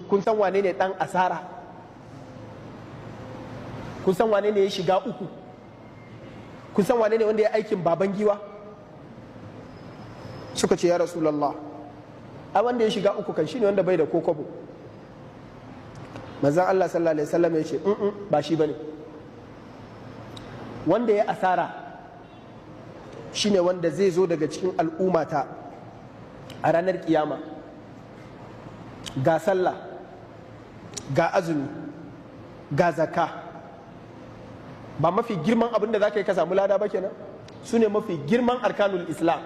Kun san wane ne dan asara? Kun san wane ne ya shiga uku? Kun san wane ne wanda ya aikin baban giwa? Suka ce, ya Rasulallah, a wanda ya shiga uku kan shine wanda bai da kokobo. Manzon Allah sallallahu alaihi wasallam ya ce, ba shi bane. Wanda ya asara shine wanda zai zo daga cikin al'ummata a ranar kiyama, ga sallah, ga azumi, ga zakka. Ba mafi girman abin da za ka yi ka samu lada ba kenan? Su ne mafi girman arkanul Islam.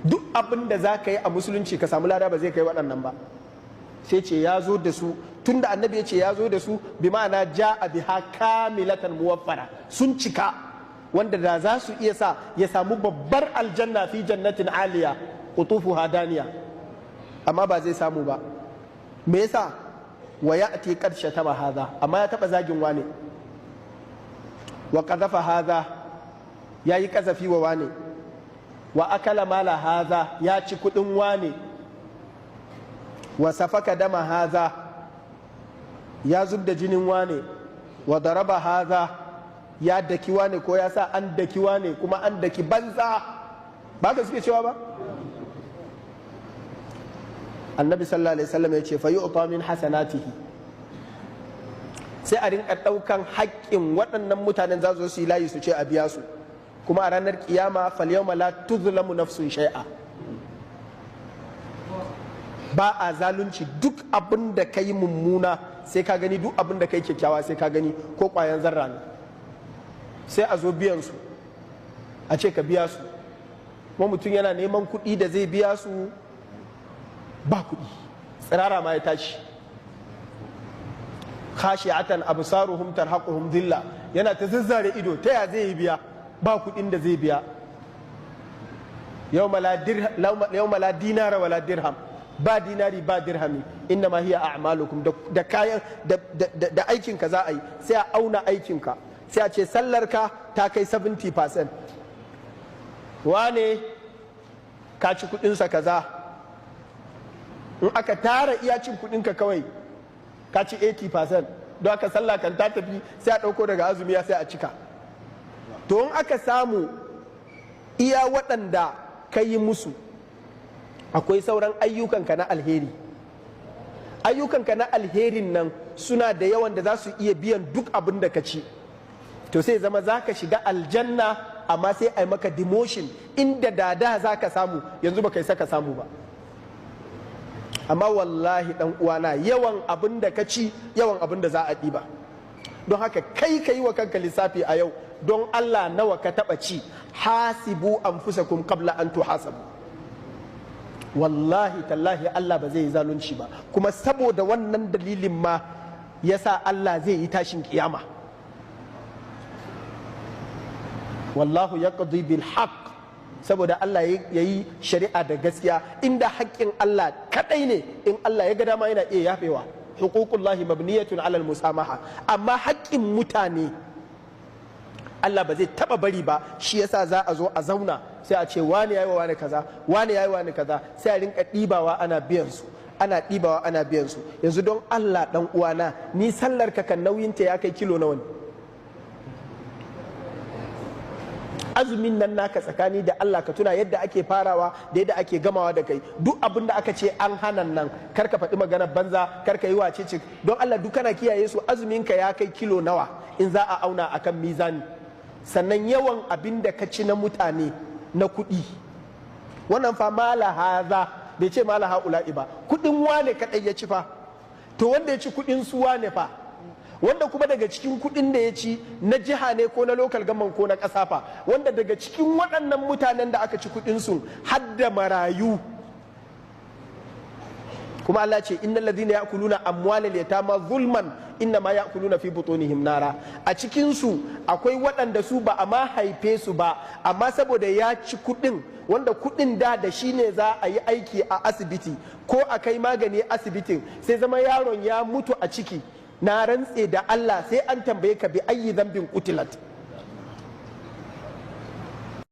Duk abin da za ka yi a musulunci ka samu lada ba zai kai waɗannan ba. Sai ce ya zo da su. Tunda Annabi ya ce ya zo da su, bi ma'ana ja'a biha kamilatan muwaffara, sun cika, wanda da za su iya sa ya samu babbar aljanna, fi jannatin aliya qutufuha daniya, amma ba zai samu ba. Me yasa? Wa ya'ti qad shatama hadha, amma ya taba zagin wane, wa qadhafa hadha, yayi kazafi wa wane, wa akala mala hadha, ya ci kudin wane, wa safaka dama hadha, ya zub da jinin wane, wa daraba hadha, ya daki wane, ko ya sa an daki wane, kuma an daki banza. Ba ka suke cewa ba? Annabi sallallahu alaihi wasallam ya ce, fa yu'ta min hasanatihi, sai a rinka daukan haƙƙin waɗannan mutanen. Za su yi layi su ce a biya su. Kuma a ranar kiyama, fal yawma la tuzlamu nafsun shay'a, ba a zalunci. Duk abin da kai mummuna sai ka gani, duk abin da kai kyakkyawa sai ka gani, ko ƙwayan zarra ne. Sai a zo biyan su, a ce ka biya su. Kuma mutum yana neman kuɗi da zai biya su, ba kuɗi, tsirara ma ya tashi. Khashi'atan absaruhum tarhaquhum dhilla, yana ta zazzare ido, ta ya zai yi biya? Ba kuɗin da zai biya. Yawma la dinara wala dirham, ba dinari ba dirhami, inna ma hiya a'malukum. Da kayan da aikinka za a yi. Sai a auna aikinka, sai a ce sallarka ta kai 70%, wane ka ci kudinsa kaza. In aka tara iya cin kudinka kawai, ka ci 80%. Don aka sallah kan ta tafi, sai a ɗauko daga azumi sai a cika. To in aka samu iya waɗanda ka yi musu, akwai sauran ayyukanka na alheri. Ayyukanka na alherin nan suna da yawan da za su iya biyan duk abin da ka ci. To sai zama za ka shiga aljanna, amma sai a yi maka demotion. Inda da za ka samu, yanzu baka isa ka samu ba. Amma wallahi dan uwana, yawan abin da ka ci, yawan abin da za a ɗiba. Don haka kai ka yi wa kanka lissafi a yau, don Allah, nawa ka taɓa ci? Hasibu anfusakum qabla an tuhasabu. Wallahi tallahi, Allah ba zai yi zalunci ba. Kuma saboda wannan dalilin ma yasa Allah zai yi tashin kiyama. Wallahu yaqdi bil haqq, saboda Allah ya yi shari'a da gaskiya. Inda haƙƙin Allah kadai ne, in Allah ya ga dama yana iya yafewa. Huququllahi mabniyatun alal musamaha. Amma haƙƙin mutane Allah ba zai taba bari ba. Shi yasa za a zo a zauna, sai a ce wani yayi wa wani kaza, wani yayi wani kaza, sai a rinka ɗibawa ana biyan su, ana ɗibawa ana biyan su. Yanzu don Allah dan uwana, ni sallar ka kan nauyinta ya kai kilo nawa ne? Azumin nan naka, tsakani da Allah, ka tuna yadda ake farawa da yadda ake gamawa da kai. Duk abin da aka ce an hana nan, kar ka faɗi magana banza, kar ka yi wace ce, don Allah duk kana kiyaye su. Azumin ka ya kai kilo nawa in za a auna akan mizani? Sannan yawan abin da ka ci na mutane na kuɗi, wannan fa mala haza, bai ce mala haula'i ba. Kuɗin wane kaɗai ya ci fa. To wanda ya ci kuɗin su wane fa? Wanda kuma daga cikin kuɗin da ya ci na jiha ne ko na local government ko na ƙasa fa? Wanda daga cikin waɗannan mutanen da aka ci kuɗin su har da marayu. Kuma Allah ce, innal ladhina ya'kuluna amwalal yatama zulman inna ma ya'kuluna fi butunihim nara. A cikin su akwai waɗanda su ba a ma haife su ba, amma saboda ya ci kuɗin, wanda kuɗin da da shi ne za a yi aiki a asibiti ko a kai magani asibitin, sai zama yaron ya mutu a ciki. Na rantse da Allah, sai an tambaye ka bi ayyi dhanbin qutilat.